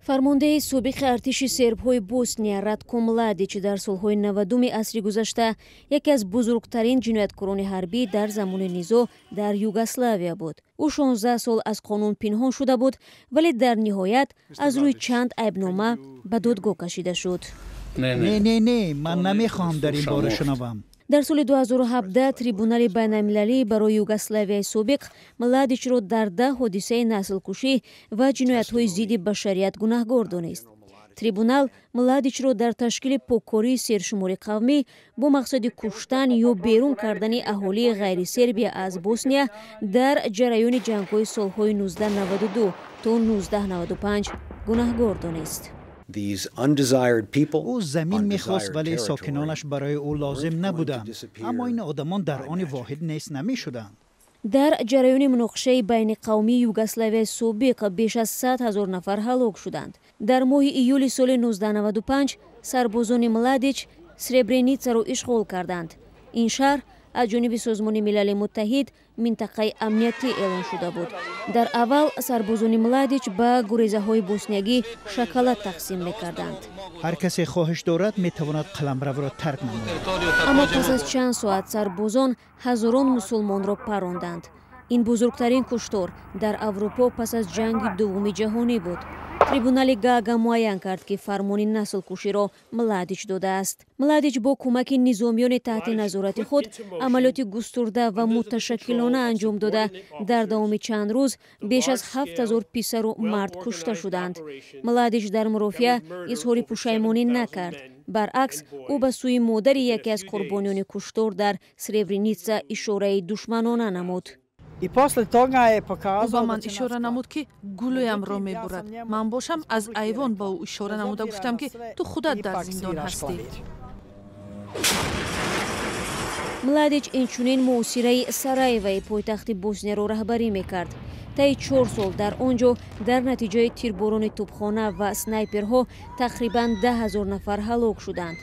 Фармондеҳи собиқи артиши сербҳои Босния Радко Младич дар солҳои 90-уми асри гузашта яке аз бузургтарин ҷинояткорони ҳарбӣ дар замони низоъ дар Югославия буд. Ӯ 16 сол аз қонун пинҳон шуда буд, вале дар ниҳоят аз рӯи чанд айбнома ба додгоҳ кашида шуд. Не, не, не, ман намехоҳам дар ин бора шунавам. Дар соли 2017 трибунали байналмилалӣ барои Югославияи собиқ Младичро дар 10 ҳодисаи наслкушӣ ва ҷиноятҳои зидди башарият гунаҳгор донист. Трибунал Младичро дар ташкили поккории сершумори қавмӣ бо мақсади куштан ё берун кардани аҳолии ғайрисербия аз Босния дар ҷараёни ҷангҳои солҳои 1992 то 1995 гунаҳгор донист. Ӯ замин мехост, вале сокинонаш барои ӯ лозим набуданд, аммо ин одамон дар они воҳид нест намешуданд. Дар ҷараёни муноқишаи байниқавмии Югославияи собиқ беш аз 100 000 нафар ҳалок шуданд. Дар моҳи июли соли 1995 сарбозони Младич Сребреницаро ишғол карданд. Ин шаҳр аз ҷониби Созмони Милали Муттаҳид минтақаи амниятӣ эълон шуда буд. Дар аввал сарбозони Младич ба гурезаҳои босниягӣ шоколад тақсим мекарданд. Ҳар касе хоҳиш дорад, метавонад қаламравро тарк намояд. Аммо пас аз чанд соат сарбозон ҳазорон мусулмонро паронданд. Ин бузургтарин куштор дар Аврупо пас аз Ҷанги Дуввуми Ҷаҳонӣ буд. Трибунали Гаага муайян кард, ки фармони наслкуширо Младич додааст. Младич бо кӯмаки низомиёни таҳти назорати худ амалиёти густурда ва муташаккилона анҷом дода, дар давоми чанд рӯз беш аз 7000 писару мард кушта шуданд. Младич дар мурофиа изҳори пушаймонӣ накард. Баръакс, ӯ ба сӯи модари яке аз қурбониёни куштор дар Сребреница ишораи душманона намуд. Ӯ ба ман ишора намуд, ки гулӯямро мебурад. Ман бошам аз айвон ба ӯ ишора намуда гуфтам, ки ту худат дар зиндон ҳастӣ. Младич инчунин муҳосираи Сараеваи пойтахти Боснияро раҳбарӣ мекард. Таи 4 сол дар он ҷо дар натиҷаи тирборони тӯбхона ва снайперҳо тақрибан 10 000 нафар ҳалок шуданд.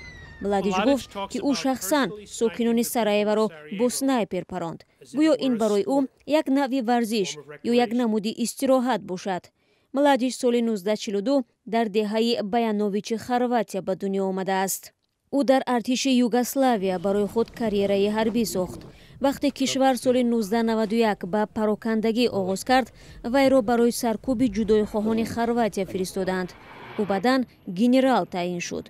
Младич гуфт, ки ӯ шахсан сокинони Сараеваро бо снайпер паронд, гӯё ин барои ӯ як навъи варзиш ё як намуди истироҳат бошад. Младич соли 1942 дар деҳаи Баяновичи Хорватия ба дунё омадааст. Ӯ дар артиши Югославия барои худ карьераи ҳарбӣ сохт. Вақте кишвар соли 1991 ба парокандагӣ оғоз кард, вайро барои саркӯби ҷудоихоҳони Хорватия фиристоданд. Ӯ баъдан генерал таъин шуд.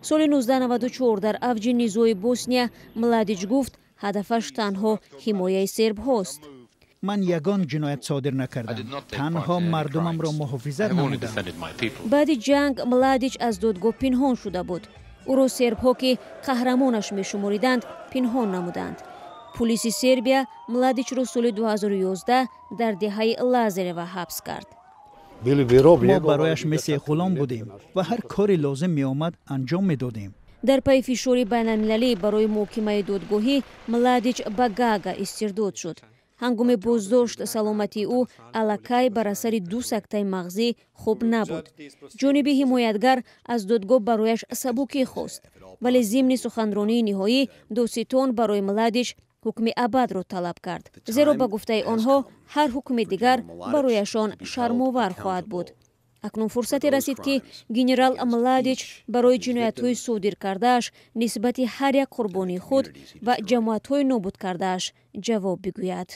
Соли 1994, дар авҷи низои Босния, Младич гуфт, ҳадафаш танҳо ҳимояи сербҳост. Ман ягон ҷиноят содир накардам, танҳо мардумамро муҳофизат намудам. Баъди ҷанг Младич аз додгоҳ пинҳон шуда буд. Ӯро сербҳо, ки қаҳрамонаш мешумориданд, пинҳон намуданд. Пулиси Сербия Младичро соли 2011 дар деҳаи Лазарева ҳабс кард. Мо барояш мисли ғулом будем ва ҳар кори лозим меомад, анҷом медодем. Дар пайи фишори байналмилалӣ барои муҳокимаи додгоҳӣ Младич ба Гаага истирдод шуд. Ҳангоми боздошт саломатии ӯ аллакай бар асари ду сактаи мағзӣ хуб набуд. Ҷониби ҳимоятгар аз додгоҳ барояш сабукӣ хост, вале зимни суханронии ниҳоӣ додситон барои Младич ҳукми абадро талаб кард, зеро ба гуфтаи онҳо ҳар ҳукми дигар барояшон шармовар хоҳад буд. Акнун фурсате расид, ки генерал Младич барои ҷиноятҳои содир кардааш нисбати ҳар як қурбонии худ ва ҷамоатҳои нобуд кардааш ҷавоб бигӯяд.